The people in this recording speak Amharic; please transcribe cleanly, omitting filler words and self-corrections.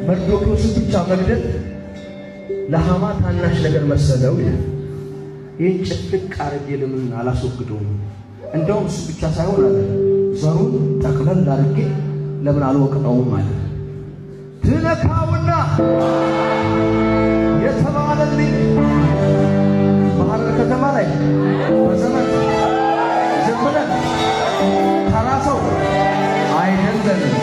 መርዶክዮስን ብቻ መግደል ለሃማ ታናሽ ነገር መሰለው ይላል። ይህን ጭፍልቅ አድርጌ ለምን አላስወግደውም? እንደውም እሱ ብቻ ሳይሆን አለ ዘሩን ጠቅለል አድርጌ ለምን አልወቅጠውም አለ። ትነካውና የተባለልኝ በሐረር ከተማ ላይ በዘመን ዝም ብለን ተራ ሰው አይደለንም።